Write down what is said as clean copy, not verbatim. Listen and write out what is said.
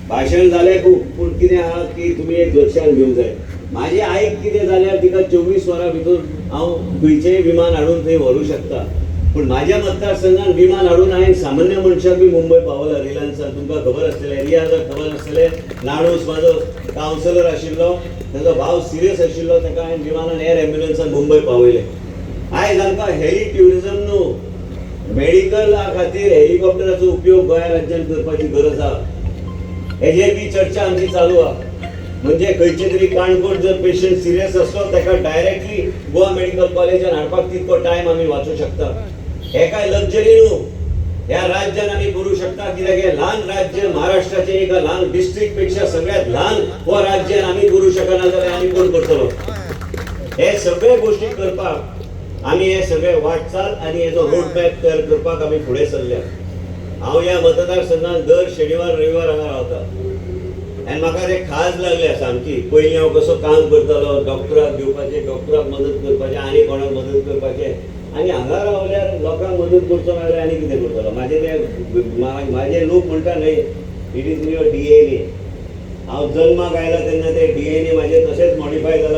भाशण जालें खूब, पूण कितें आहा की तुमी एक लक्षांत घेवंक जाय, म्हाजी आईक कितें जाल्यार तिका 24 वरां भितर हांव खंयचेंय विमान हाडून थंय व्हरूंक शकता. पूण म्हाज्या मतदारसंघात विमान हाडून हांवें सामान्य मनशाक बी मुंबय पावला रिलायन्सान. तुमकां खबर आसतलें, रियाजाक खबर आसतलें. नाणूस म्हाजो कावन्सिलर आशिल्लो, ताजो भाव सिरियस आशिल्लो, ताका हांवें विमानान, एअर एम्ब्युलन्सान मुंबय पावयलें. आयज आमकां हेली ट्युरिजम न्हू, मेडिकला खातीर हेलिकॉप्टराचो उपयोग गोंया राज्यान करपाची गरज आहा. हेजेर बी चर्चा आमची चालू आहा. म्हणजे खंयचे तरी काणकोण जर पेशंट सिरियस आसलो, ताका डायरेक्टली गोवा मेडिकल कॉलेजान हाडपाक तितको टायम आमी वाचूं शकता. हे काय लक्झरी न्हू, ह्या राज्यान आमी करूं शकता, कित्याक हे ल्हान राज्य महाराष्ट्राचे एका ल्हान डिस्ट्रिक्ट पेक्षा सगळ्यात ल्हान हो राज्यान आमी करूं शकना जाल्यार आनी कोण करतलो? हे सगळे गोष्टी करपाक आमी हे सगळे वाटचाल आनी हेजो रोड मॅप तयार करपाक आमी फुडें सरल्या. हांव ह्या मतदारसंघात दर शनिवार रविवार हांगा रावता आनी म्हाका ते खाज लागल्या सामकी. पयलीं हांव कसो काम करतालो, डॉक्टराक घेवपाचें, डॉक्टराक मदत करपाचें आनी कोणाक मदत करपाचें. आनी हांगा रावल्यार लोकांक मदत करचो ना जाल्यार आनी कितें करतलो? म्हाजे ते म्हाजे लोक म्हणटा न्हय, "It is in your DNA." हांव जल्माक आयला तेन्ना ते डीएनए म्हाजे तशेंच मॉडिफाय जाला.